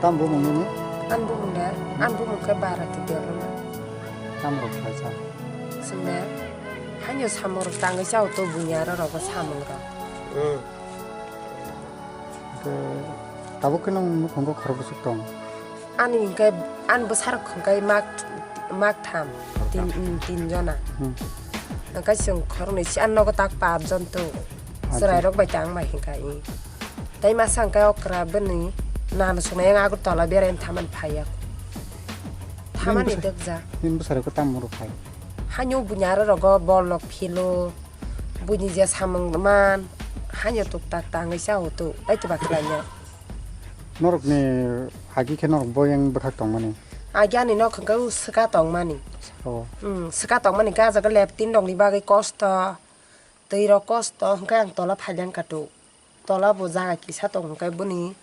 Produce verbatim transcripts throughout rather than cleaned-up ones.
Tam bumung nini? An bumung de, an bumung khe Bharati Debbarma. Tam rok khlai sa. Swngnai, haino samung rok tangwi chao to buini aro rogo samung rok. Hmm. Hwnkhe tabuk khe nwng nukhungo khorok bwswk tong? Ani hwnkhe, ani bwsarok hwnkhe mak, mak tham, tin, tin jona. Hmm. Hwnkhe chwng khoroknwi si ani nogo tak par jon tong. Acha. Chwrairok bai tang bai hwnkhe. Tei masa hwnkhe okra bini nana swngnai yang Agartala beraina thamani phaiya. Thamani bwsa-, dekja. Nini bwsarok tamo rok phai? Haino buini aro rogo bol rok philo. Buini je samung man, haino tuk tak tangwi chao tuk, ai tuba khlaina. Norokni agi khe norok boyang bwkhak tongmani? Agi ani nok hwnkhe o swka tongmani. Oh. Hmm, swka tongmani khe ah jaga leptin rokni bagwi kosto, twi rok kosto, hwnkhe ang tola phailang kha tuk. Tola bo jaga kisa tong hwnkhe buni,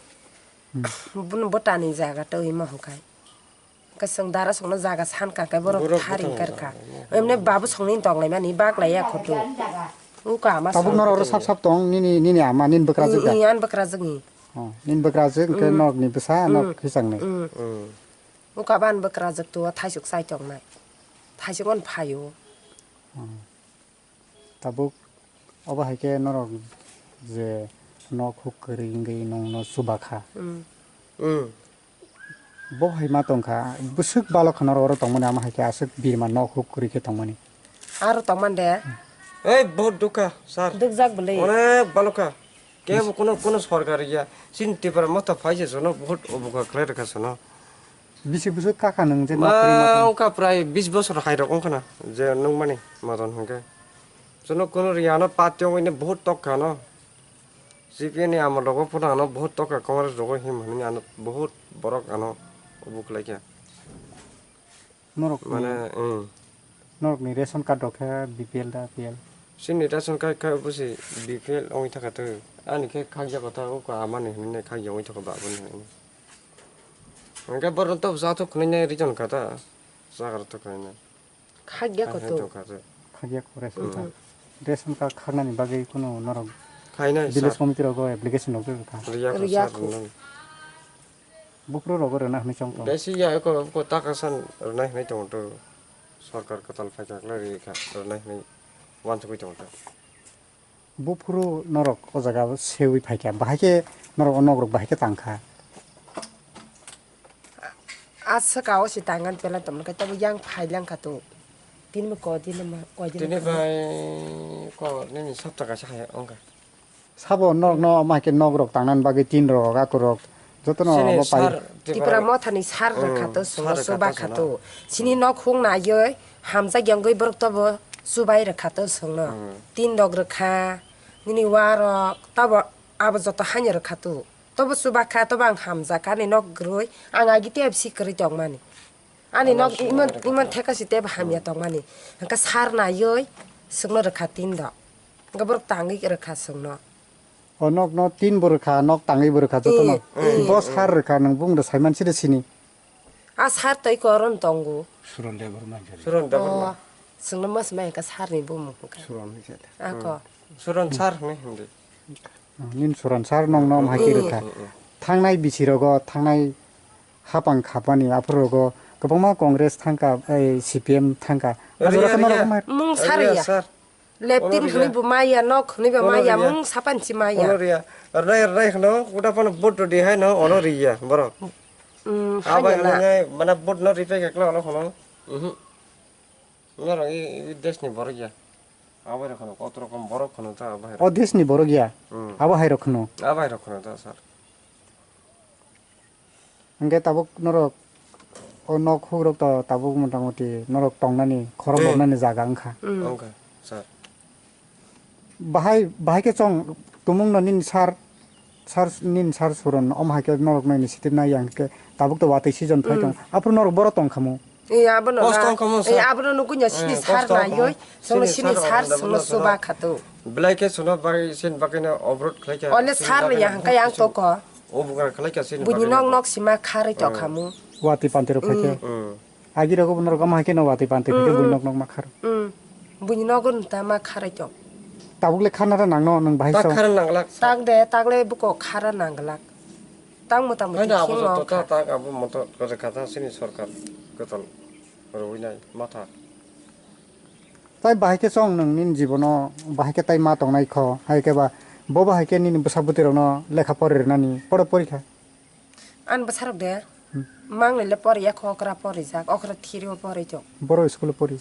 hmm, buni bwtani jaga twi ma hwnkhe. Hwnkhe chwng dara songno jaga san kha khe borok thari hwnkhe rwkha. Emne babu songni tonglaimani baklai ya khoto. Uka ama tabuk norok oro sap sap tong, nini, nini ama, nini bwkrajwk da? Iyan bwkrajwkni. Oh, nini bwkrajwk hwnkhe norokni bwsa, norok hichangni. Mm. Uka ban bwkrajwk tu thaisuk chai tongnai. Thaisuk on phaio. Oh. Tabuk obo hai khe norok je nok huk kwrwi wngwi nongno chuba kha. Mm. Mm. Bo hai ma tong kha, bwswk balo kha norok oro tongmani, ama hai khe aswk birma nok huk kwrwi khe tongmani. Aro tongmani de? Ei, bohut dukha, sir. Dukjak bwlwi. Onek balo kha. Kebo kuno, kuno sorkar ya. Chini Tipra Motha phai se jono bohut obuka khlai rwkha jono. Bisi bwswk kaka nwng je nok kwrwi ma tong? Ma wngkha prai bis bosor hai rok wngkha na, je nukmani moton hwnkhe. Chwngno kunu ri ano party wngwi no bohut tok kha no. C P M ni amol rogo phano ano bohut tok kha, Congress rogo him hwnwi ano bohut borok ano obo khlai kha. Norok ni, mane, hmm. Norok ni ration card rok khe B P L da A P L? Chini ration card khe busi B P L wngwi thaka twi. Ani khe khakya kotha o ko amani hwnwi khakya wngwi thaka ba boni hwnwi. Hwnkhe borok to bwsa thok khwnwi nai region kha ta, chagra thok khwnwi nai. Khakya koto. Khakya ko ration card. Mm. Ration card khaknani bagwi kuno norok khainai village committee rogo application rok rwkha. Riya ko. Riya sir ko. Buphuru rogo rwna hwnwi chong tong. Besi ya ko, ko taka san rwnai hwnwi tong to. Sorkar kwtal phaikha khlai rikha rwnai hwnwi wansugwi tong to. Buphuru norok o jaga o seui phaikha, bahai khe norok o nok rok bahai khe tangkha. A swka o se tangan pela tongmani khe tabuk yang phai lang kha to. Tini bo ko, tini ma, ko, tini tini ko. Bai ko nini sapta kaisa hai wngkha. Sabo norok no ma khe nok rok tangna bagwi tin rok, akurok jotono sini omo pai. Sar Tipra Tipra Mothani sar rwkha to, hmm, sar rwkha to, chuba kha to. Sini nok hung naiwi hamjak yangwi borok tobo chubai rwkha to chwngno. Hmm. Tin rok rwkha, nini wa rok tobo abo joto haino rwkha to. Tobo chuba kha, tobo ang hamjak ani nok gwrwi, ang agi tei bisi kwrwi tongmani. Ani nok iman, iman theka si tebo hamya tongmani. Hwnkhe sar naiwi chwngno rwkha tin rok. Hwnkhe borok tangwi rwkha chwngno. O nok no tin bo rwkha, nok tangwi bo rwkha jotono. Eh, eh. Bo sar rwkha, nwng bung da saiman side sini. A sar tei koron tongo. Suron Debbarma. Suron Debbarma. Oh, chwngno mas mai ka sar ni bumung ka. Suron ni jeta. Ako. Suron sar ni hindi. Nin Suron sar nong nom hai khe rwkha. Mm, mm, mm. Thangnai bisi rogo, thangnai hapang khapani aphuru rogo kwbangma Congress thangkha, ei, C P M thangkha. Riya, riya. Mung sar riya. Riya, sir. Leptin hwnwi bo maya, nok hwnwi bo maya, mung sapan si maya. Ono riya. Rwnai, rwnai hwno, kuda phano vote rwdi hai no, ono riya, borok. Mm, abai hwnwi mana vote no ripai khe kla ono hwno. Mhm. Norok i, i desh ni borok ya. Abai rok hwno, kotro kom borok hwno ta abai rok. O desh ni borok ya? Mm. Abo hai rok hwno? Abai rok hwno ta, sir. Hwnkhe tabuk norok o nok hukrok to tabuk motamoti norok tongnani, khorok, mm, bornani jaga wngkha. Mm. Wngkha, sir. Bahai, bahai khe chwng tumungno nini sir, sir, nini sir Suron omo hai khe norokno initiative nai ya hwnkhe tabuk to watwi season phai tong. Mm. Aphuru norok boro tong khamu. Eh, abono kosto na, wngkha mo, eh, sir. Abono nukui ya, sini, eh, sar kosto naiwi, wngkha mo. Sini sini sar sar wngkha, sini no sar sini suba khato. Belai khe sino bagwi, sini bagwi no obrot khlai kha. Ole sini sar bagwi ya no hwnkha yang toko. O bugra khlai kha sini bagwi no. Buini nok nok sima kharwi tokhamu. Watwi panti rok phai khe. Mm. Mm. Agi rogo norok omo hai khe no watwi panti phai khe, mm, buini nok nok ma khar. Mm. Buini nogo nta ma kharwi tok. Tabuk le khana ra nang no, nwng bahai. Tak so khara nang glak. Tak de, tak le buko khara nang glak. Tang mota moti Haino abo kheno joto ta wngkha. Tak abo moto rwkha ta chini sorkar kwtal rwui nai matha. Tai bahai khe chwng nwng nini jibono bahai khe tai ma tongnai kho, hai khe ba bo bahai khe nini bwsa bwtwi rokno lekha pori rwnani poro pori kha. Ani bwsarok de Hmm. Manglai le poriya kho, okra porijak, okra thiri o pori jok. Boro school o pori.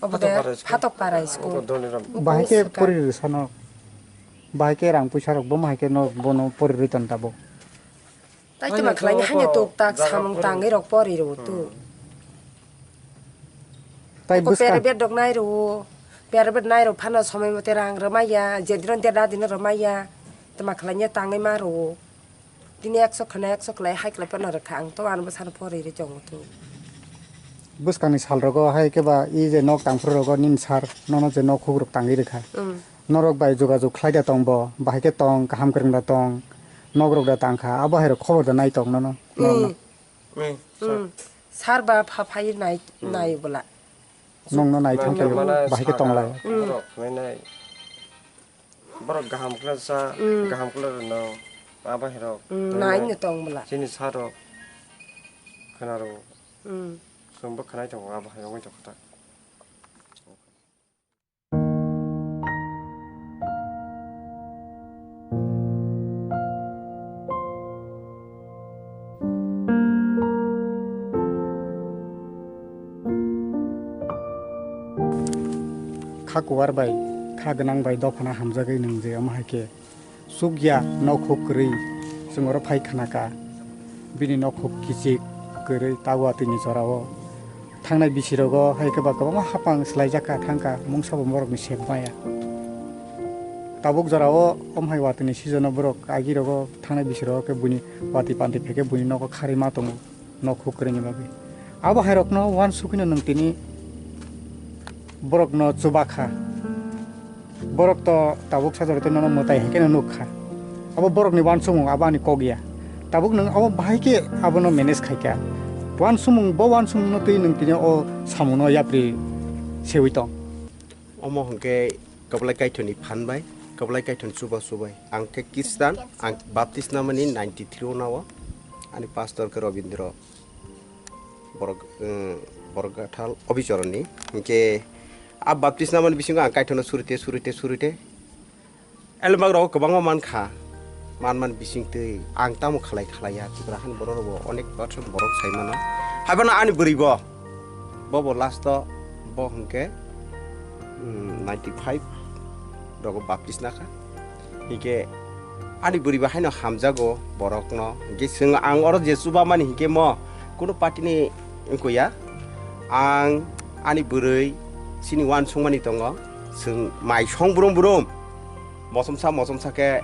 Obo de Phatokpara school. Phatokpara school. Obo Dhoniram. Bahai khe Uko pori rwsano. Bahai khe rang puisa rok bo mahai khe no bono pori rwi ton tabuk. Tai Haino tuma khlai ni to haino to tok tak jaga samung pori. Tangwi rok pori rw tu. Hmm. Tai Uko bwskang private rok nai rw. Private nai rw phano somoi mote rang rw maya, jedino de dadino rw maya. Tuma khlai ni tangwi ma rw. Tini ekso khwna ekso khlai hai khlai phano rwkha ang to ano bwsano pori rwi tongo to. Bwskangni sal rogo hai khe ba i je nok tangphuru rogo nini sar nono je nok hugrok tangwi rwkha. Hmm. Norok bai jogajog khlai da tong bo, bahai khe tong, kaham kwrwng da tong, nok rok da tang kha, abo hai rok khobor da nai tong nono, Hmm. norokno. Hmm, sir. Hmm. Sir ba pha phai nai, Hmm. nai bwla. Nokno nai thang Nokno khe mana bahai khe saka, tong lai. Hmm. Borok nai nai. Borok kaham khlai sa, Hmm. kaham khlai rwno, abo hai rok. Hmm, Nai nai nai. no tong bwla. Chini sir rok khwna rw. Hmm. Chwng bo khwnai tongo, abo hai wngwi tongkha ta. Kha kuar bai, kha gwnang bai dophano hamjagwi nwng je omo hai khe. Chukya nok huk kwrwi, chwng oro phai khna ka. Bini nok huk kichik kwrwi, ta watwi ni jora o. Thangnai bisi rogo hai khe ba kwbangma hapang swlai jak kha, thang kha, mungsa bo borok ni sep maya. Tabuk jora o, om hai watwi ni season o borok agi rogo thangnai bisi rogo khe buini watwi pantwi phai khe buini nogo kharwi ma tongo. Nok huk kwrwini bagwi. Abo hai rokno uansukino nwng tini borokno chuba kha. Borok to tabuk sajagwi tei nono mwtai hai kheno nuk kha. Abo borokni uansukmung, abo ani kok ya. Tabuk nwng abo bahai khe abono manage khai kha. Uansukmung, bo uansukmungno twi nwng tini o samungno yapri seui tong. Omo hwnkhe Kwplai Kaithoni phan bai, Kwplai Kaithon chuba chubai. Ang khe Kristan, ang baptisma mani ninety three o nao. Ani pastor khe Robindro Borok, um, Borok Gathal Obichoroni. Hinkhe a baptisma mani bisingo ang Kaithono surite, surite, surite. Elembak rok kwbangma man kha. Man man bising twi ang tamo khlai khlai ya, Tipra hani borok rok bo onek bachon borok sai mano. Hai phano ani bwrwi bo, bo bo last o bo hwnkhe, mm, ninety five rogo baptisma kha. Hinkhe ani bwrwi bo haino hamjago borokno. Hinkhe chwng ang oro je chuba mani hinkhe mo kunu party ni wngkho ya. Ang ani bwrwi chini uansukmani tongo. Chwng mai song brum brum. Mosomsa mosomsa khe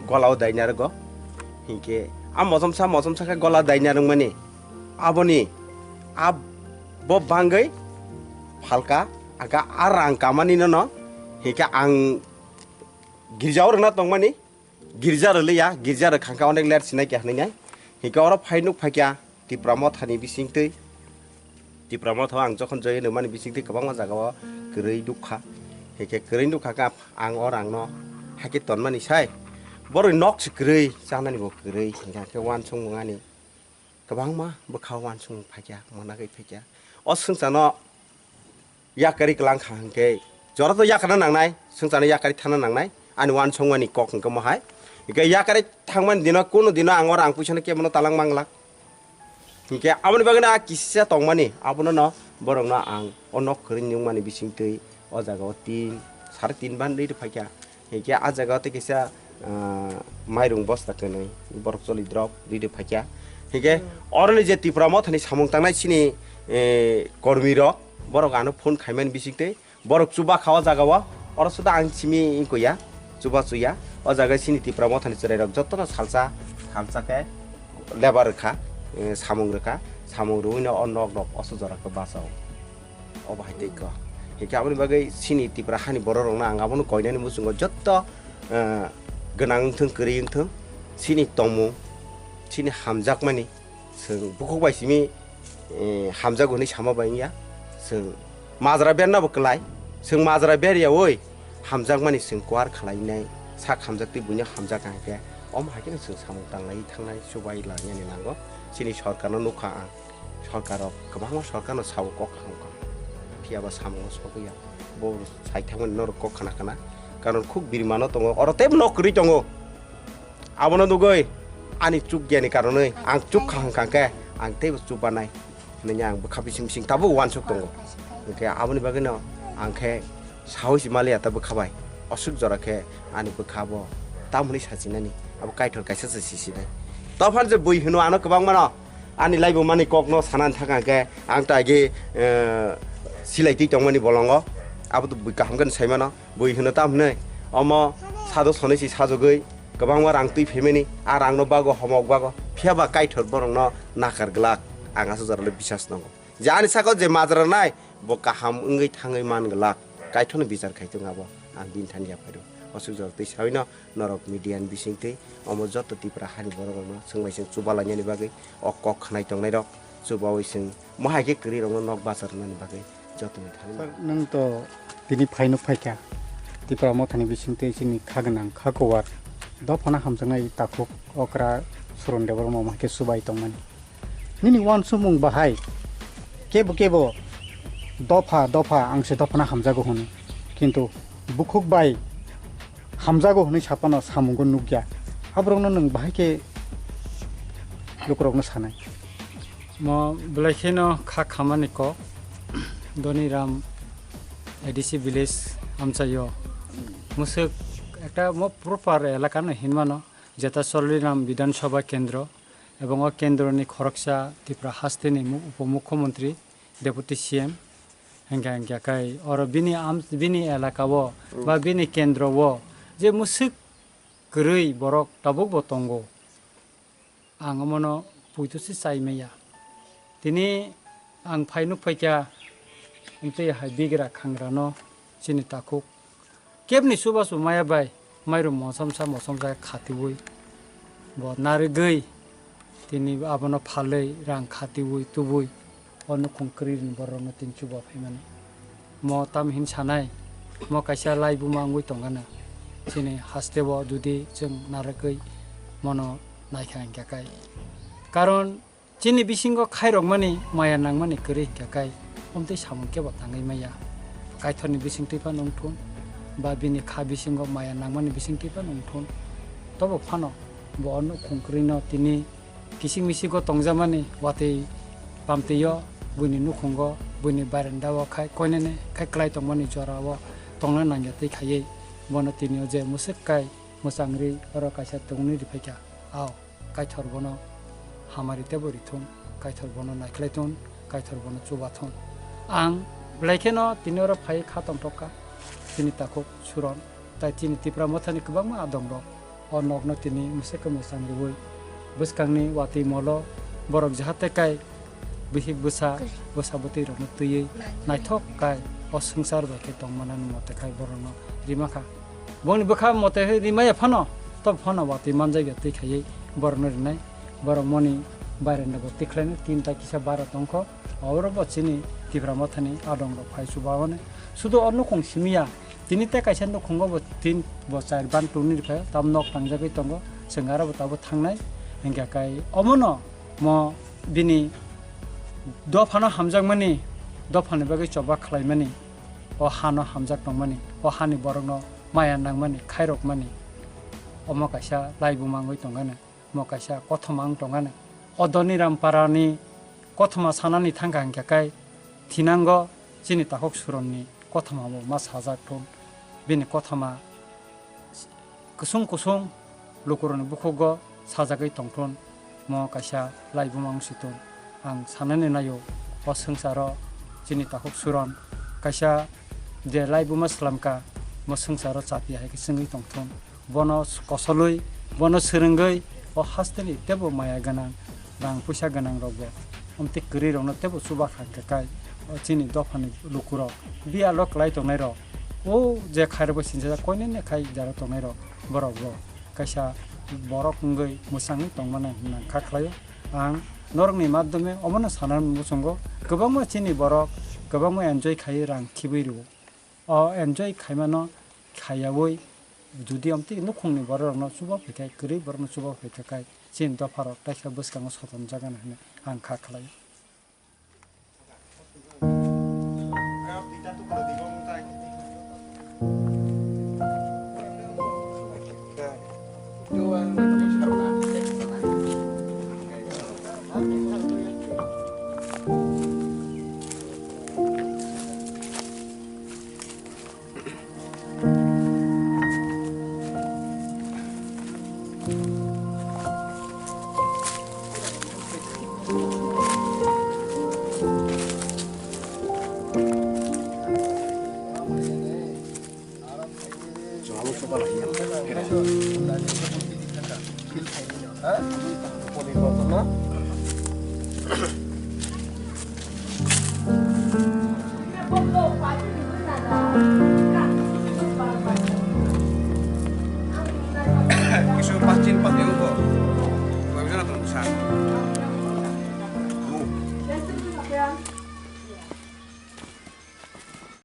gola o daina rwgo. Hinkhe a mosomsa mosomsa khe gola daina rwngmani aboni a bo bangwi phalka aga a rang kamani nono hinkhe ang girja o rwna tongmani girja rwliya, girja rwkhang khe onek ler sinai khe hinwi nai hinkhe oro phai nuk phaikha. Tipra mothani bisingtwi, Tipra motha ang jokhon join rwmani bisingtwi kwbangma jagao kwrwi nukha. Hinkhe kwrwi nukha khe ang o rangno haikhe tonmani sai. Borokni nok se kwrwi, chanani bo kwrwi, hinkhe uansukmung ani kwbangma bwkha uansukmung phaikha, mwnagwi phaikha. O swngcharno yakarwi kwlang kha hwnkhe, jora to yakarna nangnai, swngcharno yakarwi thangna nangnai, ani uansukmani kok hwnkhe mohai. Hwnkhe yakarwi thangmani dino, kunu dino ang o rang puisano kebono talang manglak. Hwnkhe aboni bagwino a kisa tongmani, abono no borokno ang o nok kwrwi nukmani bisingtwi o jaga o tin, sare tin ban rwi rwphaikha. Hinkhe a jaga o tei kisa, ah, mairung bosta kwnwi borok choli drop rwi rwphaikha. Hinkhe Hmm. oroni je Tipra mothani samung tangnai chini, eh, kormi rok, borok ano phone khaimani bisingtwi borok chuba kha o jaga o. Oro suda ang simi wngkho ya, chuba chuya. O jaga chini Tipra mothani chwrai rok jotono salsa, salsa khe lebar rwkha, eh, samung rwkha, samung rwino o nok rok oso jora khe bachao. Obo hai tei kha. Hinkhe aboni bagwi chini Tipra hani borok rokno ang abono koinani muchungo jotto, eh, gwnang wngthung, kwrwi wngthung, chini tongmung, chini hamjakmani, chwng bukhuk bai simi, eh, hamjago hinwi sama bai wngya. Chwng majra berna bo kwlai, chwng majra beryaui hamjakmani chwng kuar khlainai, sak hamjaktwi buino hamjak hwnkhe Omo hai kheno chwng samung tanglai thangnai chubai lainani nango. Chini sorkarno nukha ang. Sorkarrok kwbangma sorkarno sao kok kaham kaham. Phiyaba samungo sogwi ya. Bo sai thangmani norok kok khna khna. Karon khuk birimano tongo. Oro teibo nok kwrwi tongo. Abono nugwi ani chuk giyani karonwi ang chuk kaham kha khe ang teibo chubanai. Hinwi ang bwkha bising bising tabuk uansuk tongo. Hinkhe aboni bagwino ang khe sawi si maliya ta bwkha bai. Aswk jora khe ani bwkha bo tamoni sachinani abo Kaitor kaisa se sisinai. Dophano je bui hino ano kwbangmano ani laibumani kokno sanani thangkha khe ang ta agi, eh, silai twi tongmani bolongo abo to bui kaham khe saimano. Bui hino tam hinwi omo sado sonwi si sajagwi kwbangma rang twi phaimani, a rangno bago homok bago. Phiyaba Kaitor borokno nakar glak, ang aswk jorale bisas nango. Je ani sakao je majra nai, bo kaham wngwi thangwi man glak. Kaitorno bichar khai tongo abo, ang bini thani yaphai rw. Aswk jora twi sawino norok media ni bisingtwi omo joto Tipra hani borok rokno swngbai swng chuba lainani bagwi o kok khnai tongnairok chubawi swng mohai khe kwrwi rokno nok bacha rwnani bagwi jotoni thani. Sir, nwng to tini phaino phaikha Tipra Mothani bisingtwi chini kha gwnang kha kuwar dophano hamjaknai takhuk okra Suron Debbarma mohai khe chubai tongmani. Nini uansukmung bahai kebo kebo dopha dopha ang se dophano hamjago hwnwi, kintu bukhuk bai hamjago hwnwi saphano samungo nukya. Aborokno nwng bahai khe lukurokno sanai? Mo belai kheno kha khamani kok Doniram A D C village amchaio. Mwswk ekta mo proper elaka no hinmano, jeta Choliram Bidhan Sabha kendro, ebong o kendroni khoroksa Tripura hasteni mu-, upomukhyamantri, deputy C M, hingka hingka kai oro bini am-, bini elaka o ba bini kendro o je mwswk kwrwi borok tabuk bo tongo. Ang omono puito se chai maya. Tini ang phai nuk phaikha, tei hai bigra khangrano chini takhuk. Kebni chubachu maya bai, mairum mosomsa mosomsa khatiui bo narigwi tini abono phalwi rang khatiui tubui o nukhung kwrwini borokno tini chuba phaimani. Mo tam hin sanai, mo kaisa laibuma wngwi tongana. Chini hasteo jodi chwng narwgwi mono naikha hingkha kai. Karon chini bisingo khairokmani, maya nangmani kwrwi hingkha kai, omtwi samung kebo tangwi maya. Kaitorni bisingtwi phano wngthun, ba bini kha bisingo maya nangmani bisingtwi phano wngthun. Tobo phano bo o nukhung kwrwino tini kising misingo tongjamani watwi pamtwio, buini nukhungo, buini barenda o khai koinene khai kwlai tongmani jora o tongna nangya twi khaiwi bono tini o je mwswk kai mwchangri oro kaisa tongwi riphaikha. Ao, Kaitor bono hamari tebo rithun, Kaitor bono naikhlai thun, Kaitor bono chuba thun. Ang belai kheno tini oro phai kha tongthokha, chini takhuk Suron, tai chini Tipra Mothani kwbangma adongrok o nokno tini mwswk khe mwchang rwui bwskangni watwi molo borok jahate kai bihik bwsa, bwsa bwtwi rokno twiwi naithok kai o swngchar bai khe tongmanani mote khai borokno rima kha. Bongni bwkha mote rimaya phano, tobo phano watwi manjakya twi khaiwi borokno rinai. Borok moni barenda bo tikhlaino tinta kisa bara tongkho. Oro bo chini Tipra Mothani adongrok phai chubaoni. Sudu o nukhung simiya. Tini tei kaisa nukhungo bo tin bo char ban tungni rikha, tam nok tangjagwi tongo. Chwng aro bo tabuk thangnai. Hingkha kai omono mo bini dophano hamjakmani, dophani bagwi choba khlaimani, o hano hamjak tongmani, o hani borokno maya nangmani, khairokmani, omo kaisa laibuma wngwi tongano. Mo kaisa kothoma wng tongano. O Doniram parani kothoma sanani thangkha hingkha kai thinango chini takhuk Suronni kothoma bo ma sajak thung. Bini kothoma kusung kusung lukurokni bukhugo sajagwi tongthun. Mo kaisa laibuma wngsi thung. Ang sanani naio o swngcharo chini takhuk Suron kaisa je laibuma swlamkha mo swngcharo chati hai khe chwngwi tongthun. Bono kosolwi, bono swrwngwi o hasteni teibo maya gwnang, rang puisa gwnang rokbo, omtwi kwrwi rokno teibo chuba kha hwnkhe kai o chini dophani lukurok, biyalo kwlai tongnai rok, o je khairokbo sinchajak koinene khai jaro tongnai rok, borokbo kaisa borok wngwi mwchangwi tongmani hwnna kha khlaio. Ang norokni madhyome omono sana muchungo, kwbangma chini borok kwbangma enjoy khaiwi rang khibwi rwo. O enjoy khaimano khaiyaui Jodi amtwi nukhungni bororokno chuba phaikha, kwrwi borokno chuba phaikha khai chini dopharok taisa bwskango sotonjakgani hwnwi ang kha khlaio.